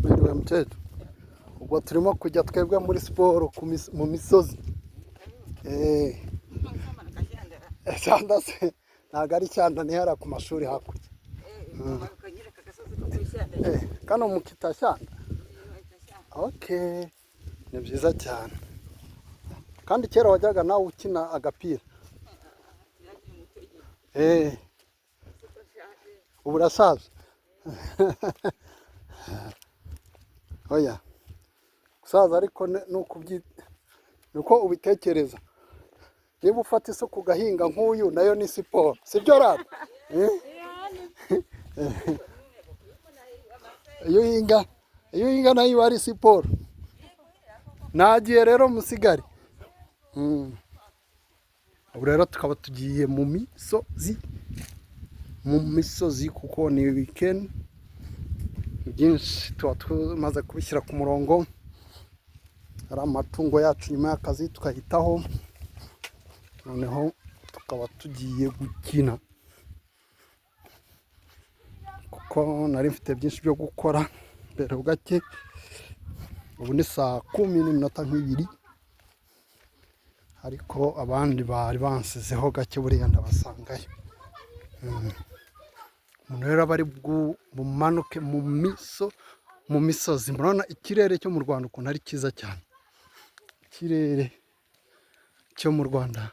Mwiriwe mukecuru. Ubwo turimo kujya twebwe muri siporo mu misozi. Cyanda se ntabwo ari Cyanda, ni hariya ku mashuri hakurya. Kano mukita Shyanda. Okay, ni byiza cyane. Kandi kera wajyaga nawe ukina agapira. Ubu urasaza. Oya, gusaza ariko ni uko ubitekereza. Niba ufata isuka ugahinga nk'uyu, nayo ni siporo, sibyo rata? Iyo uhinga nayo iba ari siporo. Nagiye rero musigare. Ubu rero tukaba tugiye mu misozi kuko ni weekend, byinshi tuba tumaze kubishyira ku murongo. Ari amatungo yacu, nyuma y'akazi tukayitaho, noneho tukaba tugiye gukina kuko nari mfite byinshi byo gukora mbere ho gake. Ubu ni saa 10 n'iminota nk'ibiri, ariko abandi bari bansizeho gake, buriya ndabasangayo. Umuntu rero aba ari bumanuke mu misozi. Murabona ikirere cyo mu Rwanda ukuntu ari cyiza cyane. Ikirere cyo mu Rwanda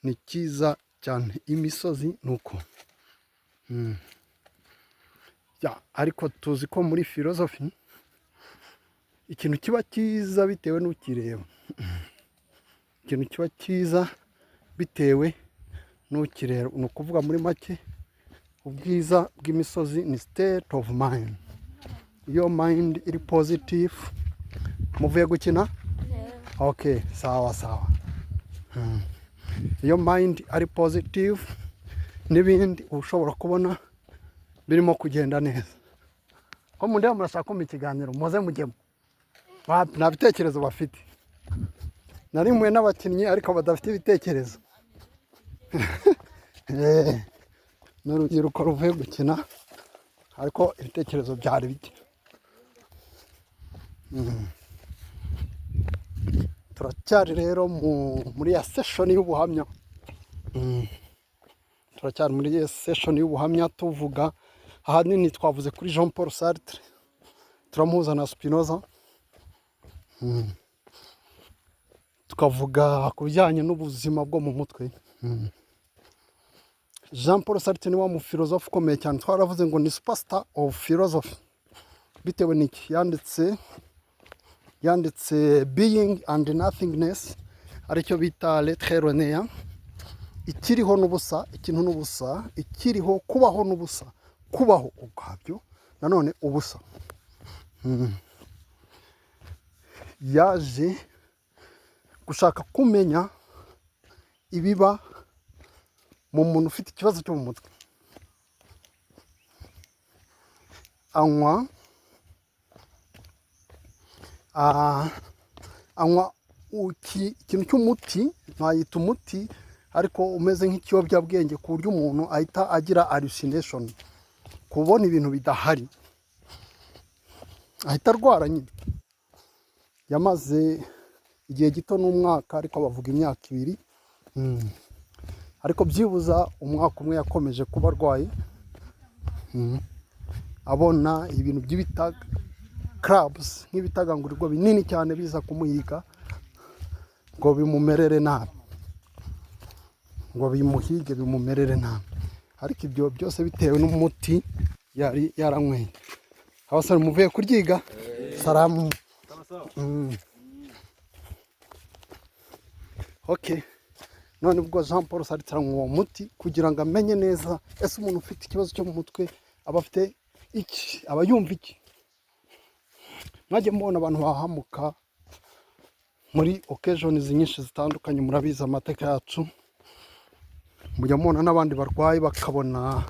ni cyiza cyane, imisozi ni uko. Ya, ariko tuzi ko muri filozofi ikintu kiba cyiza bitewe n'ukireba, ikintu kiba cyiza bitewe n'ukireba. Ni ukuvuga muri make, ubwiza bw'imisozi ni state of mind. Iyo mind iri positive. Muvuye gukina? Okay, sawa sawa. Iyo mind ari positive, n'ibindi uba ushobora kubona birimo kugenda neza. Ko mundeba murashaka kumpa ikiganiro, muze mujyemo. Wapi, nta bitekerezo bafite. Nari mpuye n'abakinnyi ariko badafite ibitekerezo. Ni urubyiruko ruvuye gukina ariko ibitekerezo byari bike. Turacyari rero muri ya session y'ubuhamya. Turacyari muri ya session y'ubuhamya, tuvuga ahanini twavuze kuri Jean Paul Sartre, turamuhuza na Spinoza. Tukavuga ku bijyanye n'ubuzima bwo mu mutwe. Jean Paul Sartre ni wa mufilozofe ukomeye cyane, twaravuze ngo ni superstar of philosophy. Bitewe n'iki? Yanditse Being and Nothingness, aricyo bita L'être et le néant, ikiriho n'ubusa, ikintu n'ubusa, ikiriho, kubaho n'ubusa, kubaho ubwabyo nanone ubusa. Yaje gushaka kumenya ibiba mu muntu ufite ikibazo cyo mu mutwe, anywa ikintu cy'umuti, ntayita umuti ariko umeze nk'ikiyobyabwenge, ku buryo umuntu ahita agira hallucination, kubona ibintu bidahari, ahita arwara nyine. Yamaze igihe gito, n'umwaka, ariko bavuga imyaka 2. Ariko byibuza umwaka umwe yakomeje kuba arwaye, abona ibintu by'ibita crabs, nk'ibitagangurirwa binini cyane biza kumuhiga ngo bimumerere nabi, ngo bimuhige bimumerere nabi, ariko ibyo byose bitewe n'umuti yari yaranyweye. Abasore muvuye kuryiga, salamu. Okay, none ubwo Jean Paul Sartre anywa uwo muti kugira ngo amenye neza ese umuntu ufite ikibazo cyo mu mutwe aba afite iki, aba yumva iki. Mwajya mubona abantu bahamuka muri occasions nyinshi zitandukanye, murabizi amateka yacu. Mujya mubona n'abandi barwayi bakabona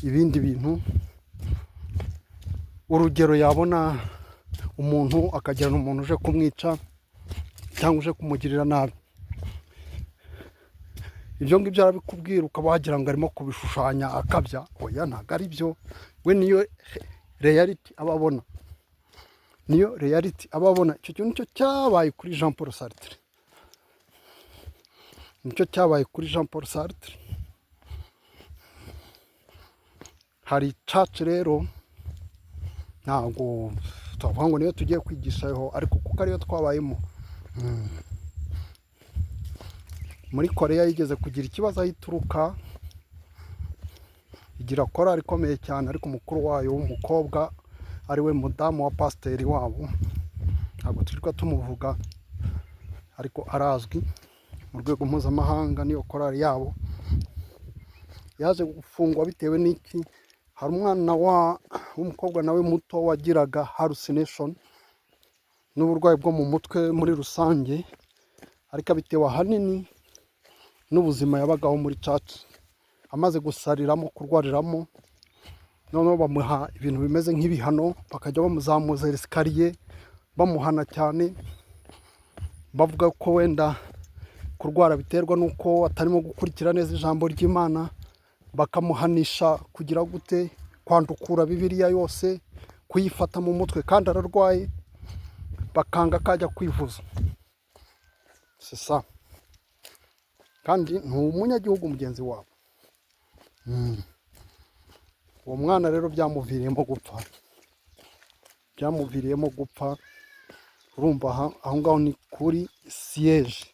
ibindi bintu. Urugero, yabona umuntu akagirana umuntu uje kumwica cyangwa uje kumugirira nabi. Ibyo ngibyo arabikubwira ukaba wagira ngo arimo kubishushanya akabya. Oya, ntabwo ari byo, we niyo. reality aba abona, niyo reality aba abona. Icyo kintu nicyo cyabaye kuri Jean Paul Sartre, nicyo cyabaye kuri Jean Paul Sartre. Hari church rero, ntabwo twavuga ngo niyo tugiye kwigishaho, ariko kuko ariyo twabayemo. Muri Koreya yigeze kugira ikibazo aho ituruka, igira korali ikomeye cyane, ariko umukuru wayo w'umukobwa, ari we mudamu wa pasiteri wabo, ntabwo twirirwa tumuvuga ariko arazwi mu rwego mpuzamahanga, niyo korali yabo yaje gufungwa bitewe n'iki? Hari umwana w'umukobwa nawe muto wagiraga hallucination n'uburwayi bwo mu mutwe muri rusange, ariko abitewe ahanini n'ubuzima yabagaho muri church, amaze gusariramo, kurwariramo, noneho bamuha ibintu bimeze nk'ibihano, bakajya bamuzamuza escalier, bamuhana cyane, bavuga ko wenda kurwara biterwa n'uko atarimo gukurikira neza ijambo ry'Imana, bakamuhanisha kugira gute? Kwandukura Bibiliya yose, kuyifata mu mutwe kandi ararwaye, bakanga ko ajya kwivuza. C'est ça. Kandi ni umunyagihugu mugenzi wabo. Uwo mwana rero byamuviriyemo gupfa, byamuviriyemo gupfa. Urumva aho ngaho ni kuri siège,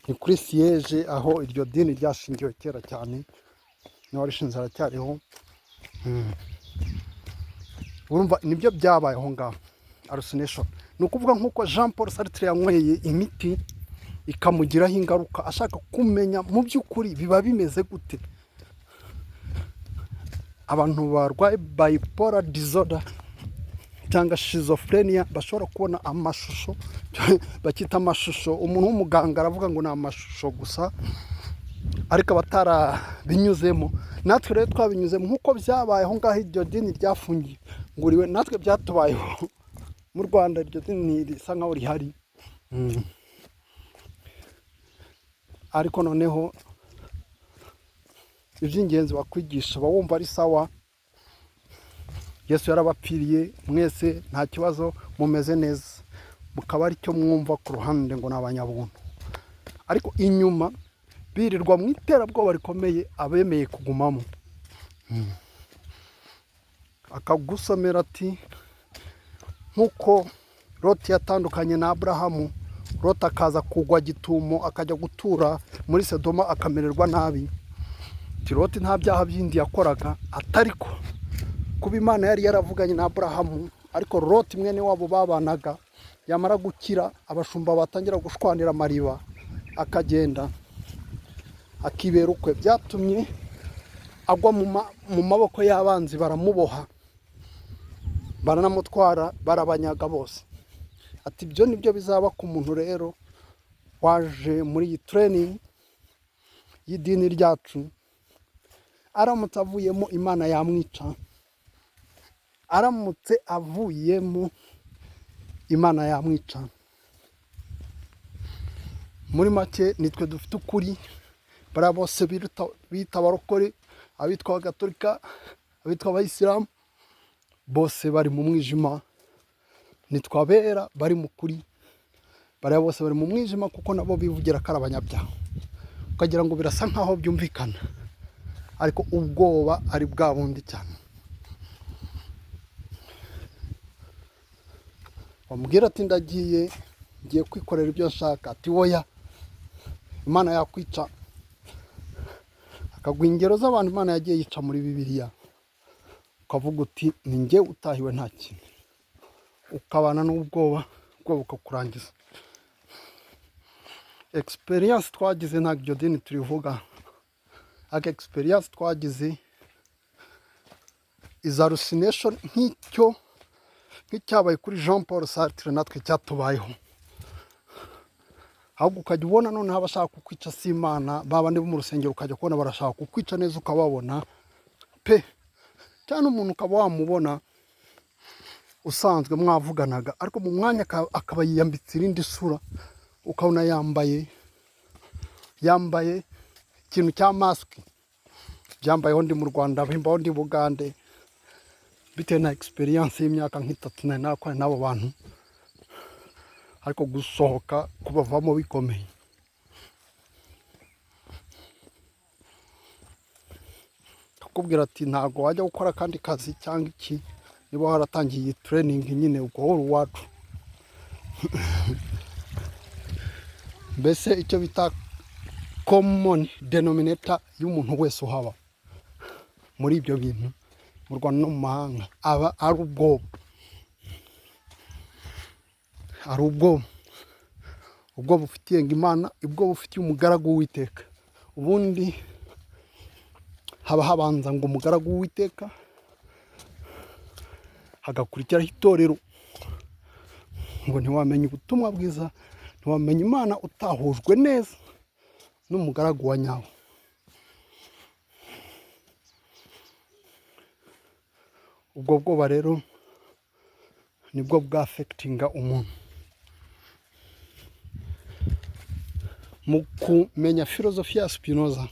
ni kuri siège aho iryo dini ryashingiwe kera cyane, n'uwarishinze aracyariho. Urumva nibyo byabaye aho ngaho, hallucination. Ni ukuvuga nk'uko Jean Paul Sartre yanyweye imiti ikamugiraho ingaruka, ashaka kumenya mu by'ukuri biba bimeze gute. Abantu barwaye bipolar disorder cyangwa schizophrenia bashobora kubona amashusho, bakita amashusho. Umuntu w'umuganga aravuga ngo ni amashusho gusa, ariko abatarabinyuzemo, natwe rero twabinyuzemo nk'uko byabaye aho ngaho iryo dini ryafunguriwe, natwe byatubayeho mu Rwanda, iryo dini risa nkaho rihari. Ariko noneho iby'ingenzi bakwigisha uba wumva ari sawa, Yesu yarabapfiriye mwese, nta kibazo, mumeze neza, mukaba aricyo mwumva ku ruhande ngo ni abanyabuntu, ariko inyuma birirwa mu iterabwoba rikomeye abemeye kugumamo. Akagusomera ati nk'uko Loti yatandukanye na Aburahamu, Loti akaza kugwa gitumo, akajya gutura muri Sodoma, akamererwa nabi. Ati Loti nta byaha bindi yakoraga atari ko kuba Imana yari yaravuganye na Aburahamu, ariko Loti mwene wabo babanaga yamara gukira, abashumba batangira gushwanira amariba, akagenda akibera ukwe, byatumye agwa mu maboko y'abanzi, baramuboha, baranamutwara, barabanyaga bose. Ati ibyo nibyo bizaba ku muntu rero waje muri iyi training y'idini ryacu, aramutse avuyemo Imana yamwica, aramutse avuyemo Imana yamwica. Muri make nitwe dufite ukuri, bariya bose bita abarokore, abitwa abagatolika, abitwa abayisilamu, bose bari mu mwijima. Nitwe abera bari mu kuri, bariya bose bari mu mwijima kuko nabo bivugira ko ari abanyabyaha. Ukagira ngo birasa nkaho byumvikana, ariko ubwoba ari bwa bundi cyane. Wamubwira ati ndagiye, ngiye kwikorera ibyo nshaka, ati woya, Imana yakwica. Akaguha ingero z'abantu Imana yagiye yica muri Bibiliya, ukavuga uti ni njye utahiwe nta kintu, ukabana n'ubwoba, ubwoba bukakurangiza. Experience twagize, ntabwo iryo dini turivuga, ariko experience twagize iza hallucination nk'icyabaye kuri Jean Paul Sartre natwe cyatubayeho. Ahubwo ukajya ubona noneho abashaka kukwica si Imana, ba bandi bo mu rusengero ukajya kubona barashaka kukwica neza ukababona pe, cyangwa umuntu ukaba wamubona usanzwe mwavuganaga, ariko mu mwanya akaba yiyambitse irindi sura, ukabona yambaye ikintu cya masque. Byambayeho ndi mu Rwanda, bimbaho ndi Bugande. Bitewe na experience y'imyaka nk'itatu nari nakoranye n'abo bantu, ariko gusohoka kubavamo bikomeye. Akakubwira ati ntabwo wajya gukora akandi kazi cyangwa iki niba waratangiye iyi training nyine, ubwo wowe uri uwacu. Mbese icyo bita common denominator y'umuntu wese uhaba muri ibyo bintu mu Rwanda no mu mahanga, aba ari ubwoba, ari ubwoba, ubwoba ufitiye ngo Imana, ubwoba ufitiye umugaragu w'Uwiteka. Ubundi haba habanza ngo umugaragu w'Uwiteka, hagakurikiraho itorero. Ngo ntiwamenya ubutumwa bwiza, ntiwamenya Imana utahujwe neza n'umugaragu wa nyawe. Ubwo bwoba rero nibwo bwafekitinga umuntu. Mu kumenya filozofi ya Spinoza,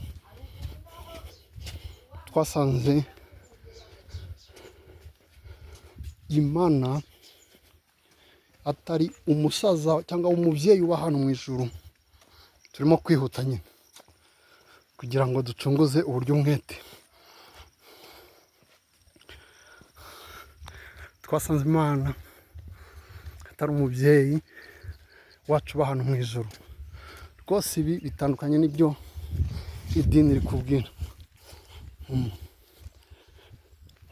twasanze Imana atari umusaza cyangwa umubyeyi uba hano mu ijuru. Turimo kwihuta nyine kugira ngo ducunguze uburyo umwete. Twasanze Imana atari umubyeyi wacu uba hano mu ijuru. Rwose ibi bitandukanye n'ibyo idini rikubwira.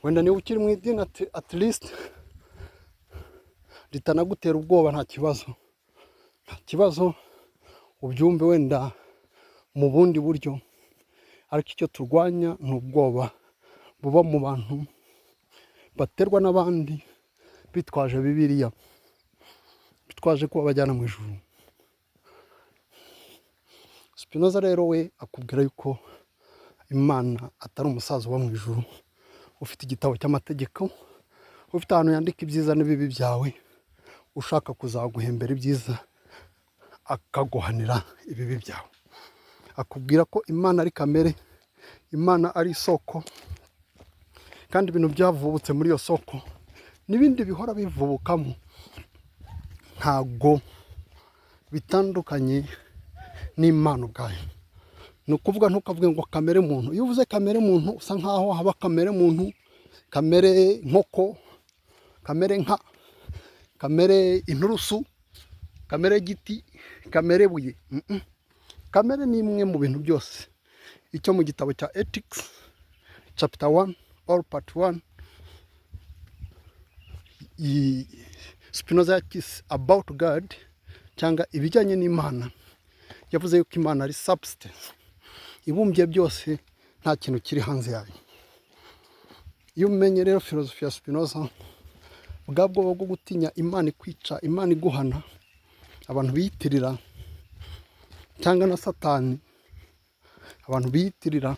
Wenda niba ukiri mu idini at least ritanagutera ubwoba, nta kibazo, nta kibazo, ubyumve wenda mu bundi buryo, ariko icyo turwanya ni ubwoba buba mu bantu baterwa n'abandi bitwaje Bibiliya, bitwaje ko babajyana mu ijuru. Spinoza rero we akubwira yuko Imana atari umusaza uba mu ijuru ufite igitabo cy'amategeko, ufite ahantu yandika ibyiza n'ibibi byawe, ushaka kuzaguhembera ibyiza akaguhanira ibibi byawe. Akubwira ko Imana ari kamere, Imana ari isoko, kandi ibintu byavubutse muri iyo soko n'ibindi bihora bivubukamo ntago bitandukanye n'Imana ubwayo. Ni ukuvuga ntukavuge ngo kamere muntu. Iyo uvuze kamere muntu usa nkaho haba kamere muntu, kamere nkoko, kamere nka, kamere inturusu, kamere giti, kamere buye. Kamere ni imwe mu bintu byose. Icyo mu gitabo cya Ethics chapter 1 or part 1, Spinoza yakise about God cyangwa ibijyanye n'Imana, yavuze yuko Imana ari substance ibumbye byose, nta kintu kiri hanze yayo. Iyo umenye rero filozofi ya Spinoza, bwa bwoba bwo gutinya Imana ikwica, Imana iguhana, abantu biyitirira, cyangwa na Satani abantu biyitirira,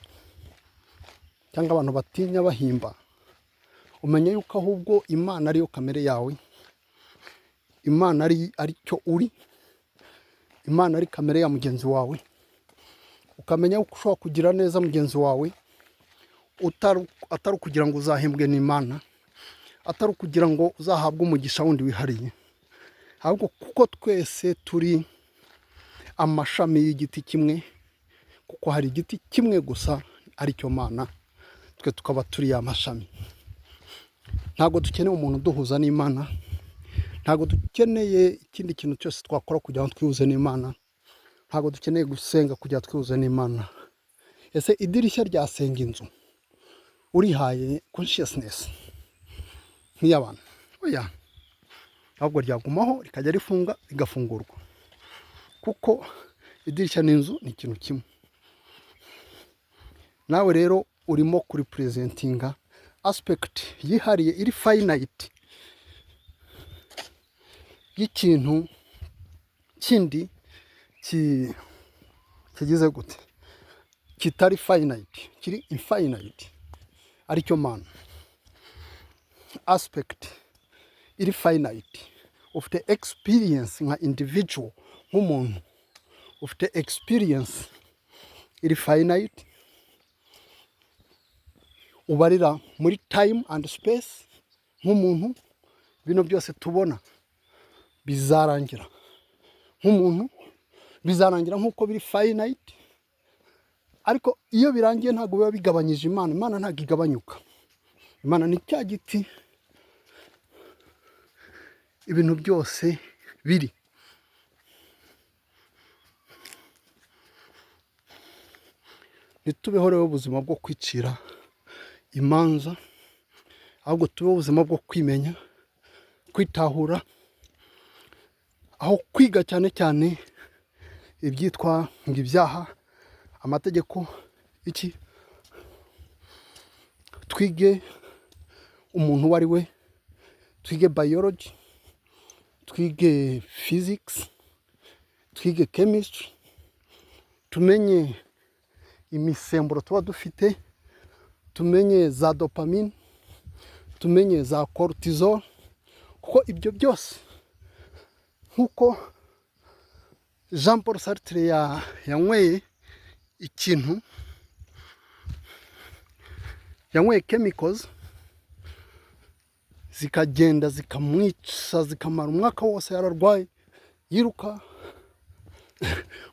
cyangwa abantu batinya bahimba, umenye yuko ahubwo Imana ariyo kamere yawe, Imana ari cyo uri, Imana ari kamere ya mugenzi wawe. Ukamenya yuko ushobora kugira neza mugenzi wawe atari ukugira ngo uzahembwe n'Imana, atari ukugira ngo uzahabwe umugisha wundi wihariye, ahubwo kuko twese turi amashami y'igiti kimwe, kuko hari igiti kimwe gusa aricyo Mana, twe tukaba turi ya mashami. Ntabwo dukeneye umuntu uduhuza n'Imana, ntabwo dukeneye ikindi kintu cyose twakora kugira ngo twihuze n'Imana, ntabwo dukeneye gusenga kugira ngo twihuze n'Imana. Ese idirishya ryasenga inzu urihaye consciousness nk'iy'abantu? Oya, ahubwo ryagumaho rikajya rifunga rigafungurwa, kuko idirishya n'inzu ni ikintu kimwe. Nawe rero urimo kuripresentinga aspect yihariye iri finite y'ikintu kindi kigize gute, kitari finite, kiri infinite, aricyo Mana. Aspect iri finite, ufite experience nka individual, nk'umuntu ufite experience iri finite, ubarira muri time and space. Nk'umuntu, bino byose tubona bizarangira. Nk'umuntu bizarangira nk'uko biri finite, ariko iyo birangiye ntabwo biba bigabanyije Imana. Imana ntabwo igabanyuka. Imana ni cya giti ibintu byose biri. Ntitubeho rero ubuzima bwo kwicira imanza, ahubwo tubeho ubuzima bwo kwimenya, kwitahura, aho kwiga cyane cyane ibyitwa ngo ibyaha, amategeko, iki, twige umuntu uwo ari we, twige biology, twige physics, twige chemistry, tumenye imisemburo tuba dufite, tumenye za dopamine, tumenye za cortisol, kuko ibyo byose nk'uko Jean Paul Sartre yanyweye ikintu, yanyweye chemicals zikagenda zikamwica, zikamara umwaka wose yararwaye, yiruka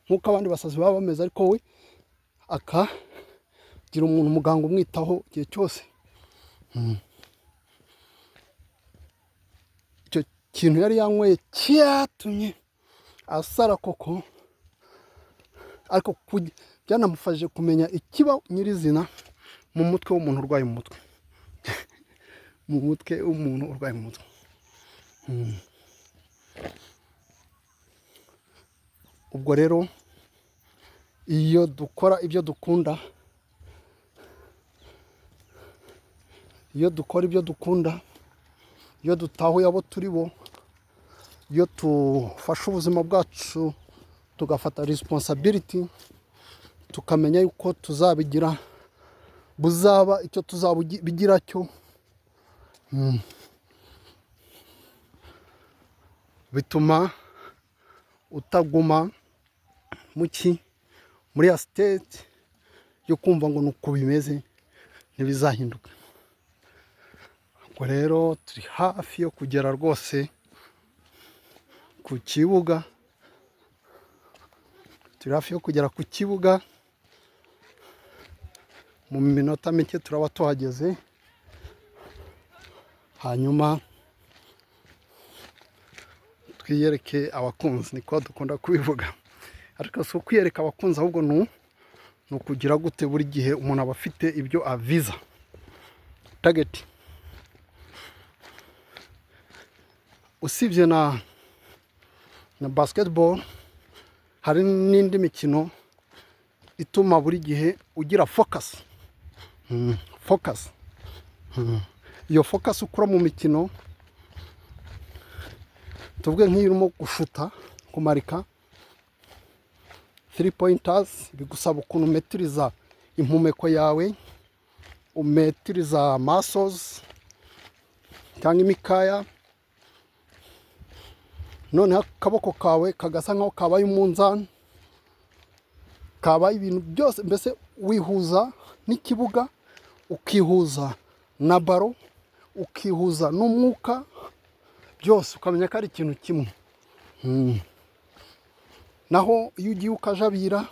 nk'uko abandi basazi baba bameze, ariko we akagira umuntu, umuganga umwitaho igihe cyose. Icyo kintu yari yanyweye cyatumye asara koko, ariko byanamufashije kumenya ikiba nyirizina mu mutwe w'umuntu urwaye mu mutwe, mu mutwe w'umuntu urwaye mu mutwe. Ubwo rero iyo dukora ibyo dukunda, iyo dukora ibyo dukunda, iyo dutahuye abo turi bo, iyo tufashe ubuzima bwacu tugafata responsibility, tukamenya yuko tuzabigira, buzaba icyo tuzabigira cyo, bituma utaguma muri ya state yo kumva ngo ni uko bimeze, ntibizahinduka. Ubwo rero turi hafi yo kugera rwose ku kibuga, turi hafi yo kugera ku kibuga, mu minota mike turaba tuhageze, hanyuma twiyereke abakunzi, niko dukunda kubivuga. Ariko si ukwiyereka abakunzi, ahubwo ni ukugira gute, buri gihe umuntu aba afite ibyo aviza target. Usibye na basketball, hari n'indi mikino ituma buri gihe ugira focus. Focus. Iyo focus ukura mu mikino, tuvuge nk'iyo urimo gushuta, kumarika 3 pointers, bigusaba ukuntu umetiriza impumeko yawe, umetiriza muscles cyangwa imikaya, noneho akaboko kawe kagasa nkaho kabaye umunzani, kabaye ibintu byose, mbese wihuza n'ikibuga, ukihuza na baro, ukihuza n'umwuka, byose ukamenya ko ari ikintu kimwe. Naho iyo ugiye ukajabira,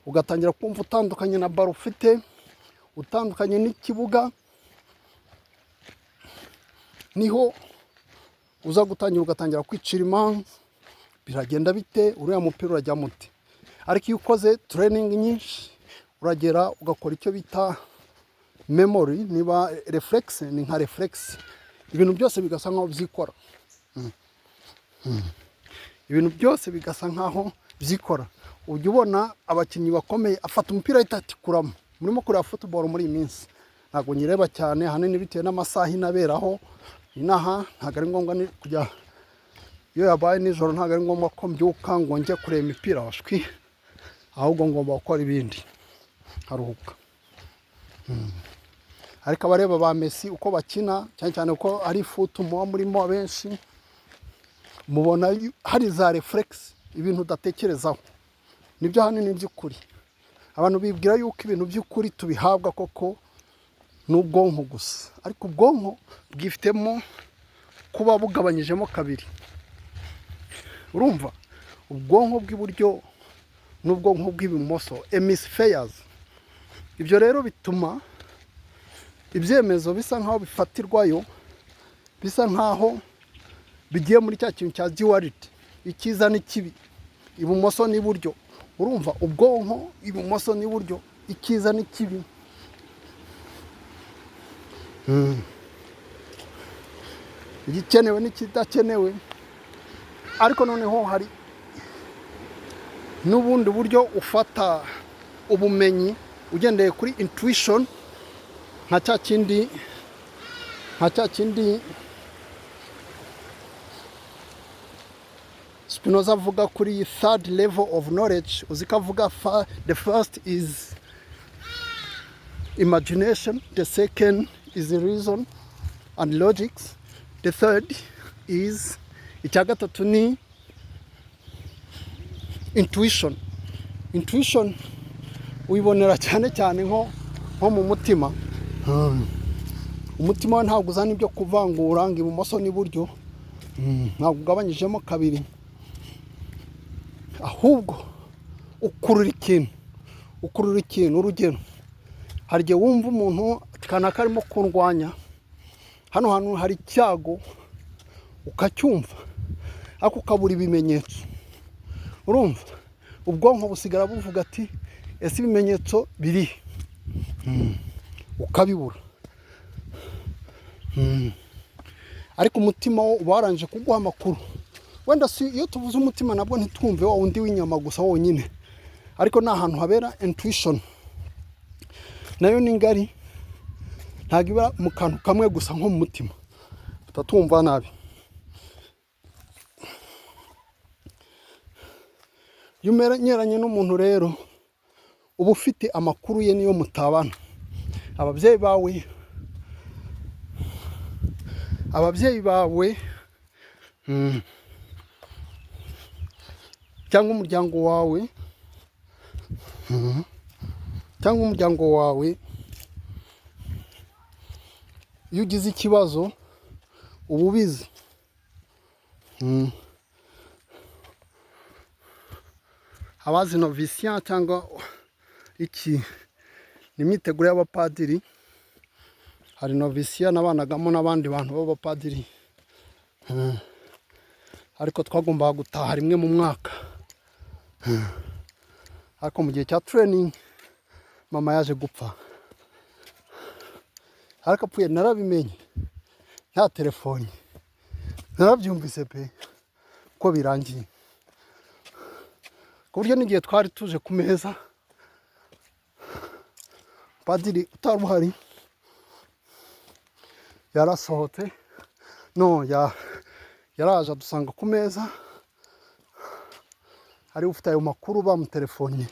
ugatangira kumva utandukanye na baro ufite, utandukanye n'ikibuga, niho uza gutangira ugatangira kwicira imanza, biragenda bite, uriya mupira urajya mute. Ariko iyo ukoze training nyinshi, uragera ugakora icyo bita memory, niba reflex, ni nka reflex, ibintu byose bigasa nkaho byikora. Ibintu byose bigasa nkaho byikora. Ujya ubona abakinnyi bakomeye afata umupira ahita atikuramo. Murimo kureba football muri iyi minsi, ntabwo nyireba cyane, ahanini bitewe n'amasaha inaberaho inaha, ntabwo ari ngombwa ni kujya, iyo yabaye nijoro ntabwo ari ngombwa ko mbyuka ngo njye kureba imipira, washwi, ahubwo ngomba gukora ibindi nkaruhuka. Ariko abareba ba Messi uko bakina, cyane cyane ko ari foot muba murimo abenshi, mubona hari za reflex, ibintu udatekerezaho. Nibyo ahanini by'ukuri. Abantu bibwira yuko ibintu by'ukuri tubihabwa koko N'ubwonko gusa, ariko ubwonko bwifitemo kuba bugabanyijemo kabiri. Urumva, ubwonko bw'iburyo n'ubwonko bw'ibumoso, hemispheres. Ibyo rero bituma ibyemezo bisa nkaho bifatirwayo, bisa nkaho bigiye muri cya kintu cya duality, icyiza n'ikibi, ibumoso n'iburyo. Urumva, ubwonko ibumoso n'iburyo, icyiza n'ikibi. Igikenewe n'ikidakenewe. Ariko noneho hari n'ubundi buryo ufata ubumenyi ugendeye kuri intuition, nka cya kindi Spinoza avuga kuri third level of knowledge. Uzi ko avuga the first is imagination, the second is reason and logics, the third is, icya gatatu ni intuition. Intuition uyibonera cyane cyane nko mu mutima. Umutima we ntabwo uzana ibyo kuvangura ngo ibumoso n'iburyo. Ntabwo ugabanyijemo kabiri, ahubwo ukurura ikintu, ukurura ikintu. Urugero, hari igihe wumva umuntu kanaka arimo kundwanya, hano hantu hari icyago, ukacyumva ariko ukabura ibimenyetso. Urumva, ubwonko busigara buvuga ati: "Ese ibimenyetso biri?" Ukabibura. Ariko umutima wo uba warangije kuguha amakuru. Wenda si iyo tuvuze umutima nabwo ntitwumve wa wundi w'inyama gusa wonyine, ariko ni ahantu habera intuition. Nayo ni ngari, ntabwo iba mu kantu kamwe gusa nko mu mutima, tutatumva nabi. Iyo umenyeranye n'umuntu rero, uba ufite amakuru ye niyo mutabana. Ababyeyi bawe cyangwa umuryango wawe, iyo ugize ikibazo uba ubizi. Abazi novisiya cyangwa iki, ni imyiteguro y'abapadiri. Hari novisiya nabanagamo n'abandi bantu b'abapadiri, ariko twagombaga gutaha rimwe mu mwaka. Ariko mu gihe cya training mama yaje gupfa, ariko apfuye narabimenye, nta telefoni, narabyumvise pe ko birangiye, ku buryo n'igihe twari tuje ku meza, padiri utari uhari, yarasohotse, no yaraje adusanga ku meza, ari ufite ayo makuru bamutelefonnye,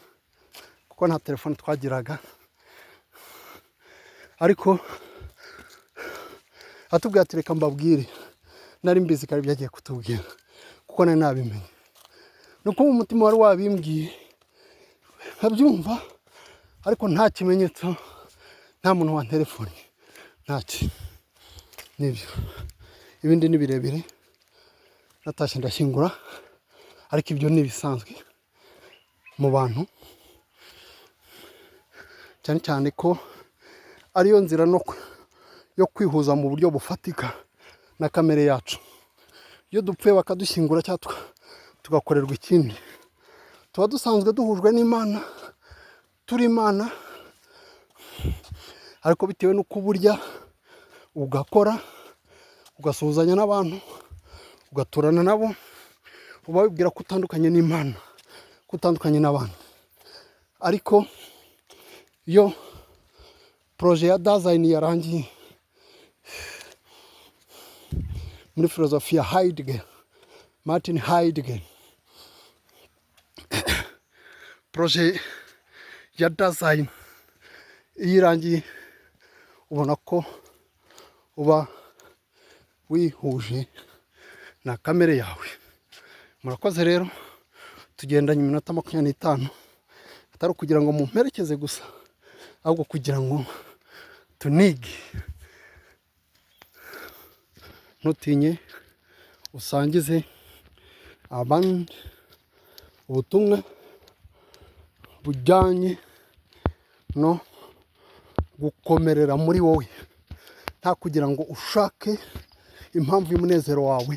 kuko nta telefone twagiraga. Ariko atubwira ati: "Reka mbabwire." Nari mbizi ko ari byo agiye kutubwira, kuko nari nabimenye. Ni uko umutima wari wabimbwiye nkabyumva, ariko nta kimenyetso, nta muntu wantelefonnye, ntaki. Nibyo, ibindi ni birebire. Natashye ndashyingura, ariko ibyo ni ibisanzwe mu bantu, cyane cyane ko ariyo nzira no yo kwihuza mu buryo bufatika na kamere yacu. Iyo dupfuye bakadushyingura cyangwa tugakorerwa ikindi, tuba dusanzwe duhujwe n'Imana, turi Imana, ariko bitewe n'uko uburya, ugakora, ugasuhuzanya n'abantu, ugaturana nabo, uba wibwira ko utandukanye n'Imana, ko utandukanye n'abandi. Ariko iyo projet ya Dasein yarangiye, muri filozofi ya Heidegger, Martin Heidegger, projet ya Dasein iyo irangiye, ubona ko uba wihuje na kamere yawe. Murakoze rero, tugendanye iminota 25, atari ukugira ngo mumperekeze gusa, ahubwo kugira ngo Tunigi. Ntutinye, usangize abandi ubutumwa bujyanye no gukomerera muri wowe, nta kugira ngo ushake impamvu y'umunezero wawe.